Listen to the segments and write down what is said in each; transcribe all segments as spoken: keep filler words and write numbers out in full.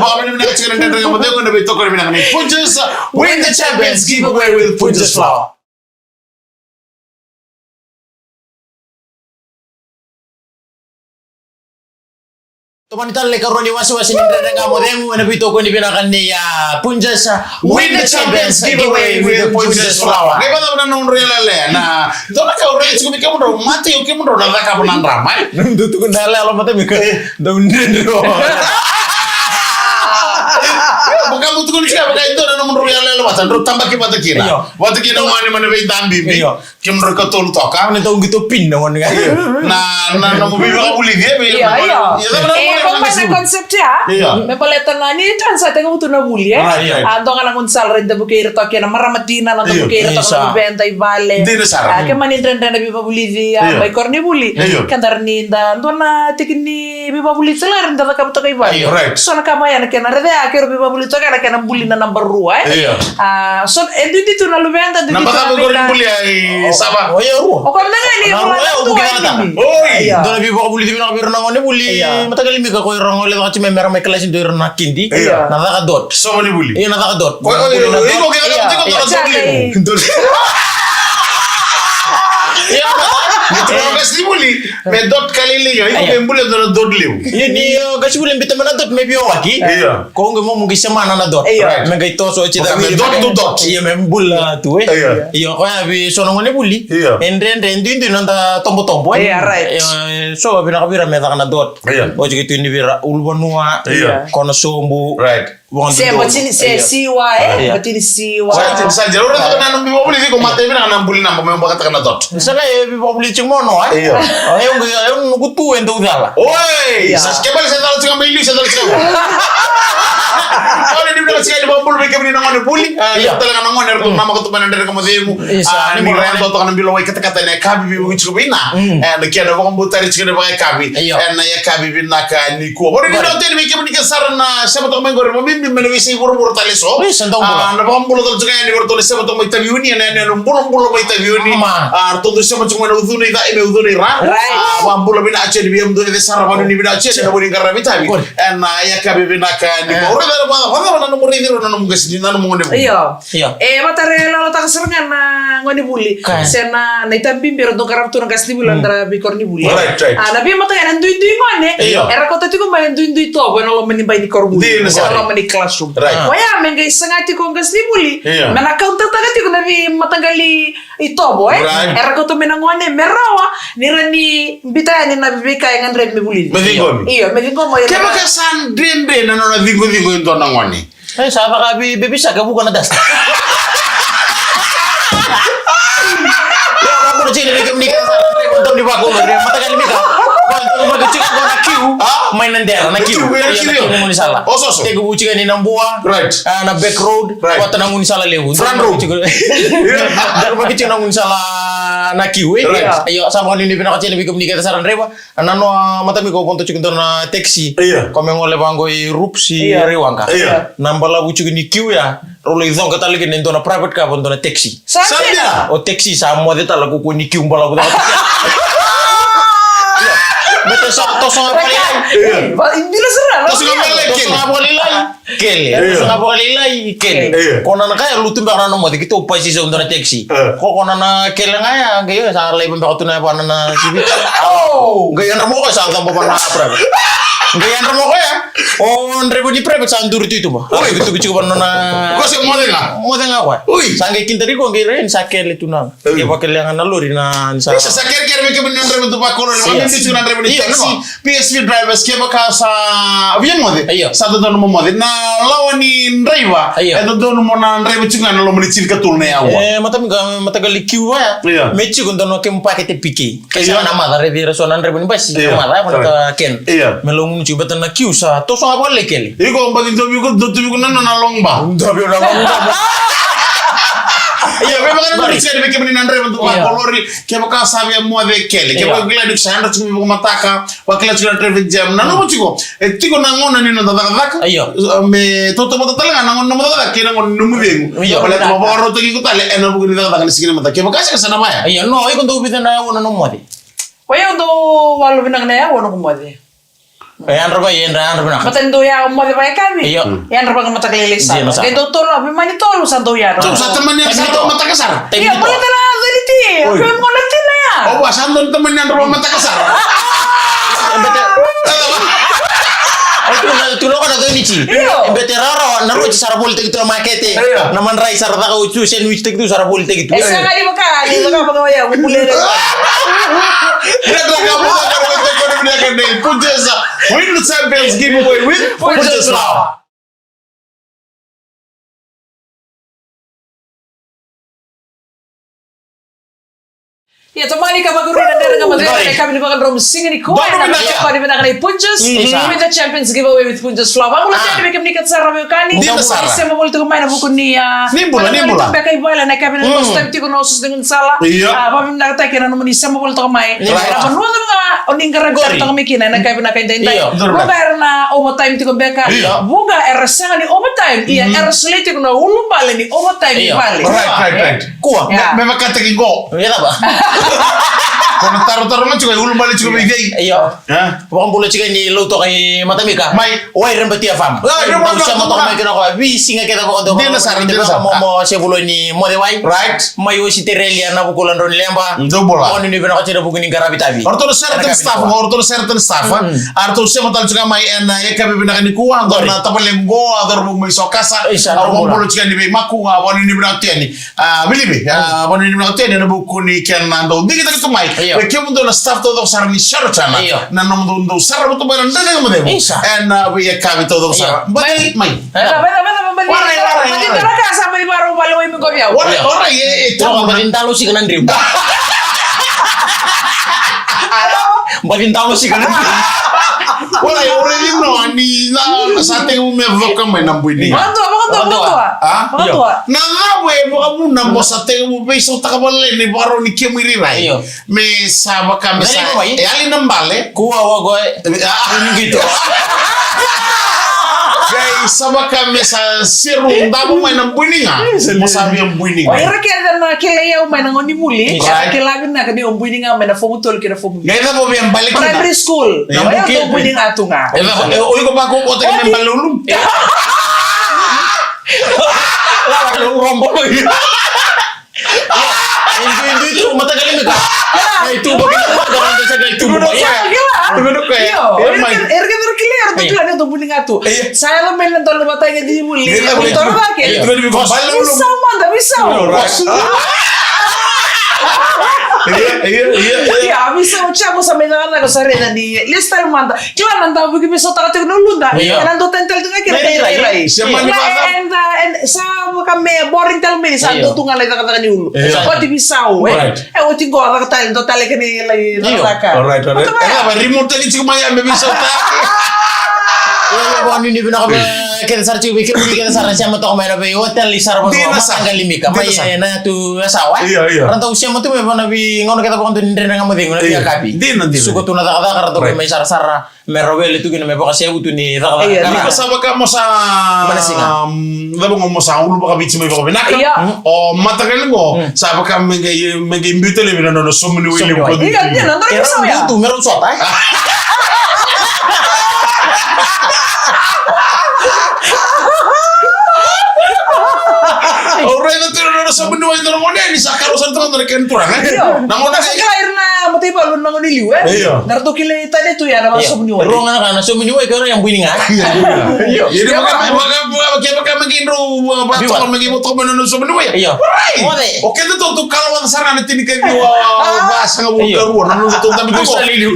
Vakavinavinaka tiko na Dredre Ga Mo Cegu ena veitokoni vinaka ni Punjas. Win the Champions giveaway with Punjas Flour. Tomani tale na ikarua ni wasewase ni Dredre Ga Mo Cegu ena veitokoni vinaka ni, ah, Punjas. Win the Champions giveaway with Punjas Flour. Qai vacava na nodrau yalayala? Na dua na ka au raica tiko vei kemudrau, matai o kemudrau na cakava na drama, e? Dau tukuna na yalayala matai me ka dau dredre. Vaka mo tukuni tiko, vaka e dua na nomudrau yaloyalo vata, drau tabaki vata kina. Io. Vata kina gone mai na veidabibi. Io. Kemudrau ikatolu toka. Ni dau qito pin na gone ga. Io. Na, na, na nomu veivakavulici, e, vei, io, io. Io, na, na, e, na, vaka na, na concept ya. Io. Me baleta na, ni tan sa tekivu tu na vuli, e. Right, right. A, dua ga na gaunisala, right, da vukei ira toka kina, marama tina, na da vukei ira toka na vuveda i vale. Dina sara. A, ke mani dredre na veivakavulici, a, mai koronivuli. Io. Keda ra ni da, dua na tiki ni veivakavulici tale ga ra ni da cakava toka i vale. Io, right. So na ka mai ya na kena raica ya, kei ira veivakavulici toka ya na kena buli na naba rua, e? Io. A, so, e duidui tu na luveda, duidui tu na veiga. Naba cava qori buli ya i Sava? O, o ya rua. O koya mada ga ni rua ya, o koya mada ga. Oi. Io. Dua na veivakavulici vinaka vei ira na gone vuli. Io. Mataqali Mika, ko ira gole caka tiko mai, mera mai kalasi dua ira na kidi. Io. Na caka dot. Sova ni vuli. Io, na caka dot. Oi, oi, oi, iko ke caka tiko dot. Io. Io. Ni tu na kasi vuli. Me dot ka lailai ga, iko, io, me buli e dua na dot levu. Io, ni, io, qai sivuli bita mai na dot me veiwaki. Io. Ko qai mo mo qai semana na dot. Io. Right. Me qai toso oti. Mo qai me dot tu dot. Io, me bula tu, e. Io. Io, koya vei so na gone vuli. Io. E dredre, e duidui na noda tobotobo, e. Io, right. Io, e, so vinaka vei ira me caka na dot. Io. Oti qai tu ni vei ira ulunivanua. Io. Kona sobu. Right. Se batini, se siwa, e? Io. Batini siwa. Sa tini sa jera. Ura toka na nomu veivakavulici, iko mata e vinaka na buli naba me vakataka na dot. Sa qai veivakavulici tiko mo no, e? Io. O, e, o, e, o, noqu tu e dau cala. Oi! Io. Sa kebali sa cala tiko mai liu, sa cala tiko. Io, ni vinaka tiko ni vakabula vei kemuni na gone vuli. A, io. Tale ga na gone, era tu na maka tu mai na dredre ka mo cemu. Isa, a, ni mo ra dua toka na bilo wai katakata ena yakavi, veivuke tiko vei na. Mm. E, na kena vakabutari tiko ena vakayakavi. Io. Ena yakavi vinaka nikua. Ora ni, ora, na teni vei kemuni kece sara na sema toka mai qori, mo bibi mai na veiyasai vuravura tale eso. Isa, dau bula. A, na vakabula tale tiko yani vei iratou na sema toka mai Taveuni, ena, ena, ena bulabula mai Taveuni. Ama. A, ratou dau sema tiko mai na ucuna i ca, e, me ucuna i ra. Right. A, vakabula vinaka tiko yani vei kemudou kece sara, vanuinui vinaka tiko yani, na vuni qaravi tavi. Good. Ena yakavi vinaka nikua. E. Ora ni, vakacava na nomu raici ira na nomu qase ni, na nomu gone vuli? Io. Io. E, vata ra lolotaka sara ga na gone vuli. Ka. Se na, na itavi bibi era dau qarava tu na qasenivuli, mm, era dau veikoronivuli. Right, right. A, na veimataka na duidui gone, io, era kauta tiko mai na duidui tovo ena loma ni bai ni koronivuli. Dina sara. Ena loma ni classroom. Right. A. Koya me qai saga tiko o qasenivuli. Io. Me na kauntataka tiko na veimataqali itovo, e? Right. Era kauta mai na gone me rawa ni ra ni bita yani na veika e gadrevi me vulici. Me ciqomi. Io, me ciqomi. Kevaka sa dredre na nona ciqociqo e dua na gone. E, sa vaka vei Baby Shark, vuka na dust. Ia, vakabula tiko yani vei kemuni kece sara na draiva donu ni vakaulori, mataqali Mika. Vakabula tiko qo na queue. A? Mai Nadera, na queue. Queue, ia, na queue, queue, io. Na gaunisala. Oso, oso. Tekivu tiko yani Nabua. Right. A, na back road. Right. Vata na gaunisala levu. Front road. Ia. Tekivu tiko na gaunisala na queue, e? Right. Io, sa vakanuinui vinaka tiko yani vei kemuni kece sara na draiva. Na noa, matami, ko vodo tiko dua na taxi. Io. Ko me gole vaqo i Rups i, io, Raiwaqa. Io. Na balavu tiko ni queue ya, rau lai coqa tale kina e dua na private car, dua na taxi. Sa dina? O taxi sa moce tale ko, ko ni queue balavu tale. Io. Me toso, toso ga vakalailai. Io. Toso ga vakalailai, kele. Kele. Io. Sa na vakalailai, kele. Io. Ko na, na ka ya lutu beka na noda moce, keitou pasi sa dua na taxi. Io. Ko, ko na, na kele ga ya, qai sa laiva beka tu na yavana na sivi. Au! Qai yadra mai o koya sa coba vana private. Qai yadra mai o koya. O draiva ni private sa duri tu i tuba. Oi. Tukituki tiko vana na. Ko se moce ga? Moce ga o koya. Oi. Sa qai kidari ko qai rai ni sa kele tu na. Io. Ia, vakele ga na lori na, ni sa. Isa, sa kerekere vei kemuni na draiva tu vakolori. Io. Vakabibi tiko na draiva ni taxi. Io, no. P S V drivers, kevaka sa via moce. Io. Sa dodonu mo moce. Na lawa ni draiva. Io. E dodonu mo na draiva tiko ga na loma ni tinikatolu na yaua. E, matami ga, mataqali queue ya. Io. Me tiko dua na kemu pakete P K. Ke sa, io, na maca, raici ira so na draiva ni basi. Io. Na maca, ya, ko na, io, ka kena. Io. Me lagunu tiko, beta na queue sa toso ga vakalailai, kele. Iko baci dovi iko, dovi iko na, na, na long bar. Dovi iko na long bar. Io, me vaka na, io, nori sere me kemuni na draiva tu, io, vakolori, kevaka sa via moce, kele. Io. Kevaka kila ni sa yadra tiko vakamataka, vakila tiko na traffic jam. Na, mm, nomu tiko, e tiko na gauna ni noda cakacaka. Io. Me tautauvata tale ga na gauna ni nomu cakacaka kei na gauna ni nomu cegu. Io. Baleta mo vakarautaki iko tale ena vuku ni cakacaka ni siga ni mataka. Kevaka sega, sa na vaya. Io, no, iko dau vica na yaua na nomu moce? Ko yau dau walu vinaka na yaua noqu moce. E yadra vaka, e yadra, yadra vinaka. Baleta ni dau yaco moce vakayakavi. Io. Mm. Yadra vakamataka lailai sara. Dina sara. Qai dau tolu, a, veimani tolu sa dau yadra. Tou sa tamani yadra vakamataka sara. Io, baleta na quality. Oi. Ko mo na tina ya. O vua sa dau tamani yadra vakamataka sara. Baleta. Oi, tu na, tu na ka na quality. Io. Baleta rarawa, na roti sa ra volitaki tu na makete. Io. Na madrai sa ra caka oti tu, sandwich taki tu, sa ra volitaki tu. E sega ni vaka, ni vaka, vaka, ya, vou ler. Win the Champions Giveaway with Punjas Flour. Ia, tamani ka vakarui na dredre ga mo cei na yakavi ni vakadromu siga nikua. Donu ena vinaka. Yakavi ni vinaka nei Punjas. Mm. With the champions giveaway with Punjas Flour. Vakavulica tiko vei kemuni kece sara na veiwekani. Dina sara. Sema voli tiko mai na vuku ni, ah, ni bula, ni bula. Beka i vale na yakavi ni, mm, first time tiko na oso ni gaunisala. Io. Ah, vakavinavinakataki ena nomuni sema voli toka mai. Right. Ra vanua cava ga o ni qaravi sara toka mai kina ena yakavi vinaka edaidai. Io. Vuqa era na overtime tiko beka. Io. Vuqa era sega ni overtime. Ia, mm, era solia tiko na ulubale ni overtime i vale. Right, right, right. Kua. Ia. Me, me vakataki qo. Ia, cava? Ko na tarotaro ga tiko, e ulubale tiko vei cei? Io. E? Vakabula tiko ni lotu toka i Matamika. Mai. Wai Rebati F M. Wai Rebati F M. Dau sema toka mai kina ko veisiga kece vakadua. Dina sara, dina sara. Mo, mo se vulo ni moce wai. Right. Mai Ositerelia na vukula drau ni leba. Dou bula. Mo ni vinaka tiko na vuku ni qaravi tavi. O ratou na sere tale staff, o ratou na sere tale staff. Mm. A ratou sema tale tiko mai ena yakavi vinaka nikua, dou na tavale qo, a cauravou mai Sokasa. Isa, a dou bula. Vakabula tiko ni veimaku, a vakanuinui vinaka tiko yani. A, Vilivi, a, vakanuinui vinaka tiko yani ena vuku ni kena dau digitaki tu mai. Io. Vei kemudou na staff taucoko sara ni Sheraton. Io. Na nomudou dau sara tu mai na dredre ga mo cei. Isa. Ena veiyakavi taucoko sara. Io. Baci mai. Ena, ena, ena, ena, warai, warai, warai. Warai, warai, e, e, toka, baci dalo sika na driu. Baci dalo sika na driu. Warai, warai, you know, ni na, na sa tekivu me coka mai na bui ni. Vakadua, vakadua, vakadua. A? Vakadua. Na cava e vakavuna mo sa tekivu veisautaka vakalailai na ivakarau ni kemu irairai? Io. Me sa vaka me sa, e yali na bale. Kua wako e. A. Qito. Qai sa vaka me sa seru davo mai na bui ni ga. Mo sa via bui ni ga. O ira kece na kilai au mai na gauna ni vuli. Right. Era kila vinaka ni o bui ni ga mai na fomu tolu kei na fomu vitu. Qai cava o via bale kina? Primary school. Io. O yau dau bui ni ga tu ga. E cava, e, o iko vako o teke me bale ulu? Io. Lala, lala, rombo. E dui, dui tu, mataka lima ka. Io. Qai tu, baki tu, baki tu, baki tu. Io, io. Io, mai. Era kece, era kece era kila, era tu kila ni tu bui ni ga tu. Io. Sa yaco mai na dua na mataka ni vuli. Io, io. Ni toro cake. Io, io, io. Veisau mada, veisau. Io, right. Io, io, io, io. Io, veisau, sa mai cakacaka, sa raica ni lesu tale mada. Kila na dau viki veisautaka tiko na uluda. Io. Ena dua tani tale tu ga kina na irairai. Io. Io. Io. Io. Io. Sa vaka me boring tale mai ni sa dua tu ga na icakacaka ni ulu. Io. Oti veisau, e. Right. E oti qo, caka tale, dua tale kina lai cakacaka. Io. Alright, alright. Oti mai. E, va remote tale tiko mai ya me veisautaki. Io, io, vakanuinui vinaka vei kece sara tiko, vei kemuni kece sara sema toka mai na vei hotel i Sara Vanua, dina sara. Mataqali Mika. Dina sara. Mai, e, na yatu Yasawa, e. Io, io. Ra dau sema tu mai vei na veigauna kece vakadua ni dredre ga mo cei, na veiyakavi. Dina, dina. Suka tu na cakacaka, ra dau mai sarasara. Me ra wele tu kina me vakasevu tu ni cakacaka. Io. Ni ko sa vaka mo sa, mana siga. Mm, cava qo mo sa ulu vakaviti mai vakavinaka. Io. O mataqali qo, mm, sa vaka me qai, me qai biuta laivi na nona somuni wai levu. Somuni wai. Io, io, na nona. E rau biuta, me rau sota, e? Au raica tu na nona somuni wai, na nona gone ni sa karua sara tu na kena turaga, e? Io. Na gone sa kila ira na mataivalu na gone liu, e? Io. Na ratou kilai tale tu ya na, io, somuni wai. Rua ga na ka na somuni wai, ka rau ya bui ni ga. Io. Io. Io, vaka, vaka, vaka, kevaka me qai drau, va, va, toka me qai vo toka me nona somuni wai. Io. Warai. Moce. O keda tou tu kalawa sara na tinikaciwa, va, sagavulu ka rua, na nona tou dabe tu. Sa liliu.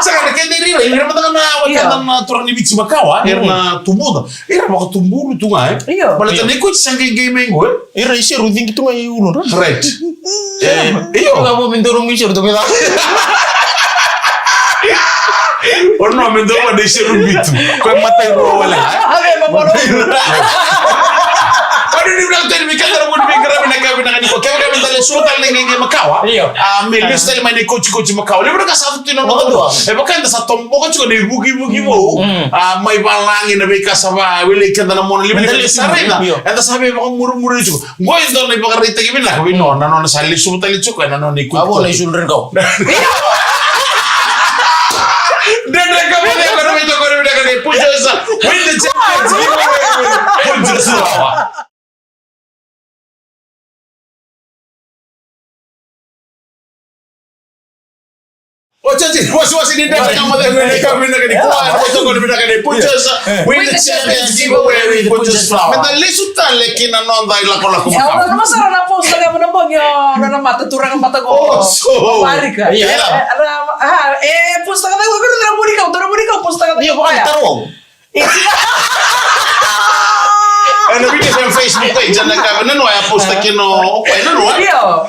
Sara na keda ira, ira mada ga na, io, keda na turaga ni Viti makawa, ira na tubuca. Ira vakatuburi tu ga, e? Io. Baleta na ikoci sa qai, qai mai qo, e? Ira iseru cigi tu ga i uludra. Right. E, io. Ga vo me doro mu iseru tu ga. O no me doro ga na iseru bitu. Ko e matai ro wale, e? Ave ma boro. Ko ni ni na tani mi kata mo ni mi kara mi na ka mi na ka ni ko. Kevaka me da lesu tale na iqeqe makawa. Io. A, me lesu tale mai na ikoci, ikoci makawa. Levu na ka sa tu na noda. E vaka eda sa toboka tiko na ivukivuki vou. Mm. A, mai valagi na veika sa va, wele keda na mona levu. Eda lesu, sa raica. Io. Eda sa vei vakamurimuri tiko. Qo e dua na ivakaraitaki vinaka vei Noa, na nona sa lesu tale tiko, na nona ikoci. Avo na isu drengau. Drengau, drengau, drengau, drengau, drengau, drengau, drengau, drengau, drengau, drengau, drengau, drengau, drengau, drengau, drengau, drengau, drengau, drengau, drengau, O tete, wasiwasi ni dredre ga mo cei, na ka vinaka ni kua, na ka vinaka ni Punjas. Win the champions giveaway with Punjas Flour. Me da lesu tale ki na noda ilakolako makawa. E, au nanuma sara na post ga mo na bogi o na mata turaga mata qo. O, so. O Marika. Ia. E, na, a, e, post ga, na Monica, na Monica, post ga. Ia, vakaitaro. Ena video sa Facebook page, na ka, na noa ya posta kina o koya, na noa. Io.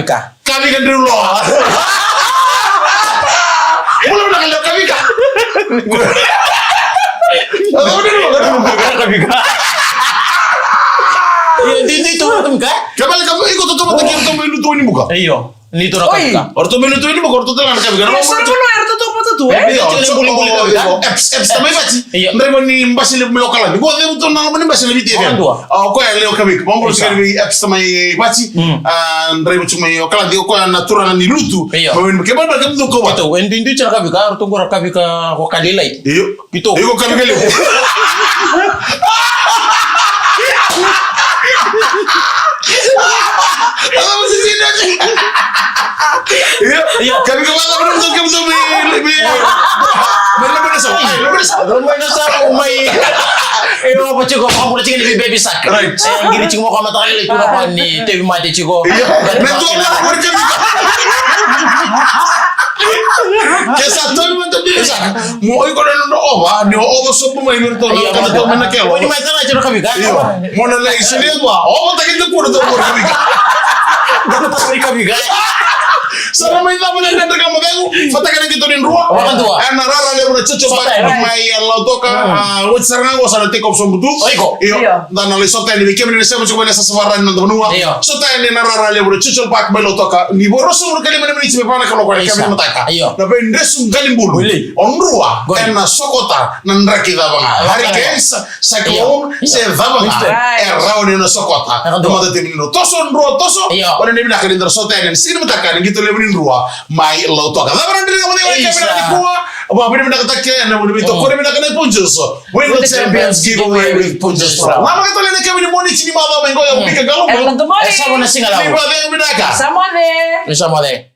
Kavika. Kavika dreu loa. Bula vinaka lewe Kavika. Kavika. Io, di, di tu Kavika. Kevaka iko tautauvata kei iratou mai Lutu o Wainibuka. Io. Ni tu na Kavika. O ratou mai Lutu o Wainibuka, o ratou tale ga na Kavika. Io, sa ratou mai, o ratou tautauvata tu, e? Io, io, io. Eps, Eps tamai Vati. Io. Draiva ni basi levu mai Okaladi. Ko cegu tu na loma ni basi na Viti F M. O koya lewe Kavika. Vabula sara vei Eps tamai Vati. A, draiva tiko mai Okaladi, o koya na turaga ni Lutu. Io. Mai Wainibuka. Kevaka, kevaka, kevaka. Io, e duidui tiko na Kavika, o ratou qo na Kavika ko Kalilai. Io. Iko Kavika levu. Io. Io. Kavika vata, vata, vata, vata, vata, vata. Mai, mai, mai, mai, mai, mai. E, o, vata tiko, o, vata tiko ni baby shark. Right. E, qiri tiko mo ko mata ni tu na ko ni tevi mate tiko. Io. Mai tu, mai, mai, mai, mai. Ke sa tovi mata ni baby shark. Mo iko na nona ova, ni o ova sobu mai vei ratou na, io, ka na tovi mai na kelo. Oni mai tara tiko na Kavika. Io. Mo na lai sini ova, ova taki tu kura tu Kavika. Kavika. Sa na mai cava na dredre ka mo cegu, fataka na qito ni drua. Vakadua. E na rara levu na Churchill Park mai Lautoka. A, oti sara ga qo sa na take off sobu tu. O iko. Io. Io. Da na lai sota yani vei kemuni na sema tiko mai na sasavara ni noda vanua. Io. Sota yani na rara levu na Churchill Park mai Lautoka. Ni vo ruasagavulu ka lima na miniti me va na kaloko ena ika vitu mataka. Io. Na veidresu qalibulu. Wili. O drua. Goi. Ena sokota na draki cava ga. Hurricanes, cyclone, se cava ga. Right. E rawa ni na sokota. Na matatimi ni drua. Toso drua, toso. Io. Ena vinaka ni da sota yani ena siga ni mataka ena qito levu ni drua mai Lautoka. Cava na dredre ka mo cegu ena ika vitu nikua. Vakavinavinakataki ena nomuni veitokoni vinaka na Punjas. Win the Champions Giveaway with Punjas Pro. Namaka tale na ika vitu ni Moniti ni macawa mai qo, o Mika Galumo. Ela Domoni. E sa vo na siga Lau. Ni vacegu vinaka. Sa moce. Ni sa moce.